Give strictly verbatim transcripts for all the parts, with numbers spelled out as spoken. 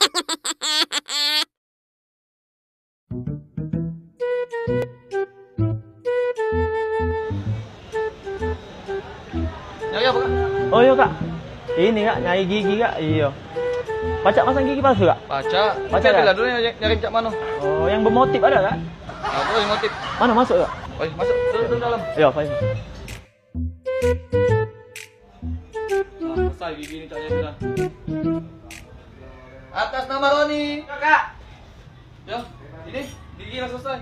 Nyari apa, Kak? Oh, iyo, Kak. Ini, Kak, nyari gigi, Kak. Iyo. Pacak masang gigi palsu, Kak? Pacak. Pacak, Kak? Nyari, nyari cak mano? Oh, yang bermotif ada, Kak? Apa yang motif? Mano masuk, Kak? Oh, masuk. Dulu, dulu dalam. Iyo, Pak. Nah, selesai gigi ni caknya sudah. Atas nama Roni. Kak. Yo, ini gigi lah selesai.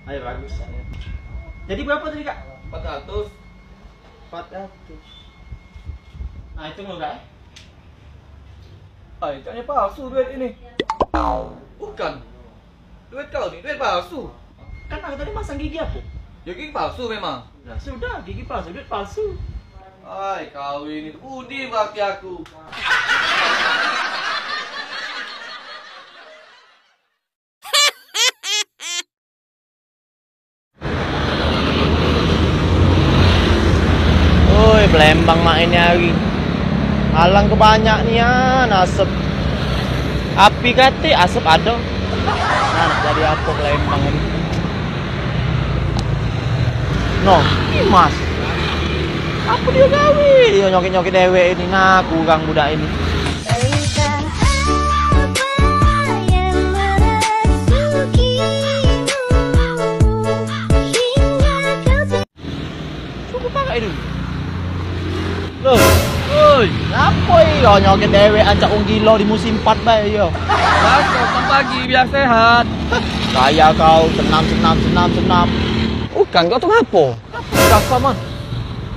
Ayo, bagus. Jadi berapa tadi, Kak? Empat ratus. Empat ratus. Nah, itu dulu, Kak. Ah, caknya palsu duit ini. Bukan. Duit kau ni, duit palsu. Kan aku tadi masang gigi aku. Ya, gigi palsu memang. Nah, sudah, gigi palsu, duit palsu. Ai, kau ini budi berarti aku. Oi, Palembang mak ini hari. Alang kebanyak nian asep. Api katik, asep ado. Nah, nak jadi apo Palembang ini? No, ini Mas. Apo dio gawe? Dio nyokit-nyokit dewek ini. Nah, kurang budak ini. Cukup pakai dulu. Loh, oi, ngapo iyo nyokit dewek ancak wong gilo di musim empat bae iyo? Biaso, kan pagi biar sehat. Gaya kau, senam, senam, senam, senam. Bukan, kau tu ngapo? Dasar, Man.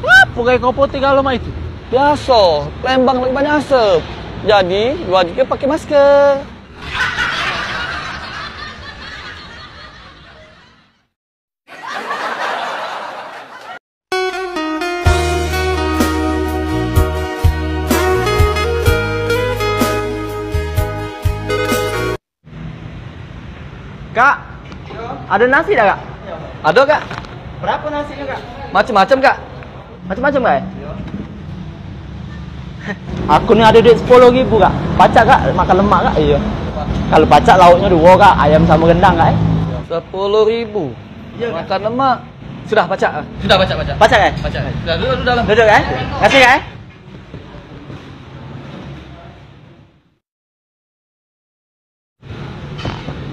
Ngapo gaya kau putih galo mak itu? Biaso, Palembang lagi banyak asep. Jadi, wajib pakai masker. Kak, ado nasi dak, Kak? Ado, Kak. Berapo nasinyo, Kak? Macem-macem, Kak. Macem-macem, Kak? Aku ni ado duit sepuluh ribu, Kak. Pacak, Kak, makan lemak, Kak? Iyo. Kalu pacak, lauknyo duo, Kak. Ayam samo rendang, Kak, eh? Sepuluh ribu? Iyo, Kak. Makan lemak. Sudah, pacak, ah. Sudah, pacak, pacak. Pacak, eh? Pacak, eh? Sudah, duduk, duduk dalam. Duduk, eh? Kasih, Kak, eh?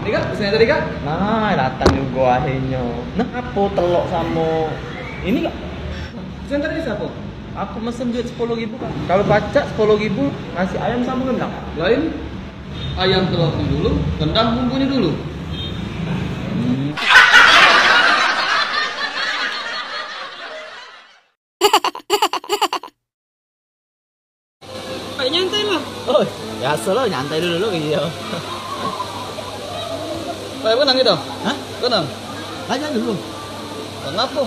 Ini, Kak, pesannya tadi, Kak. Nah, datang jugo akhirnyo. Nah, apo telok samo ini, Kak? Pesan tadi siapo? Aku mesen duit sepuluh ribu, Kak. Kalu pacak sepuluh ribu, nasi ayam samo rendang. Lain? Ayam teloknyo dulu, rendang bumbunyo dulu. Kayak nyantai lah. Oh, biaso lah, nyantai dulu, dulu, iyo. Kayak menang gitu? Hah? Menang? Lah, jangan dulu. Kenapa?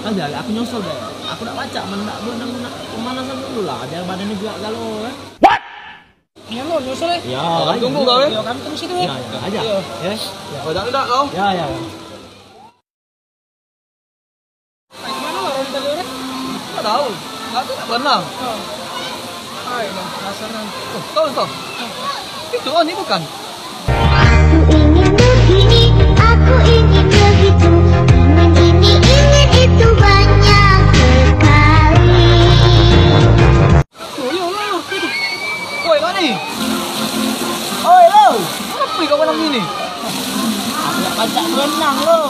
Kan jadi aku nyusul deh. Aku nak baca, men nak, nak, nak pemanasan dulu lah, biar badannya gerak galo, kan? What? Nyusul, nyusul, eh. Ya, tunggu kau, eh. Ya, kami tunggu situ, eh. Ya, ya, aja. Iya. Ya. Ya. Kau jangan dak kau. Ya, ya. Kemana lah orang tadi orang? Tak tahu. Nggak tahu, tak pernah. Oh. Hai, nah, rasanya. Oh, tahu, tahu. Itu, oh, ini bukan. Aku ingin begini, aku ingin begitu. Ingin ini, ingin itu banyak sekali. Oh, iya lah, itu. Woi, Mani. Oi, lo. Apa kau malam ini? Aku nak pacak berenang, lo.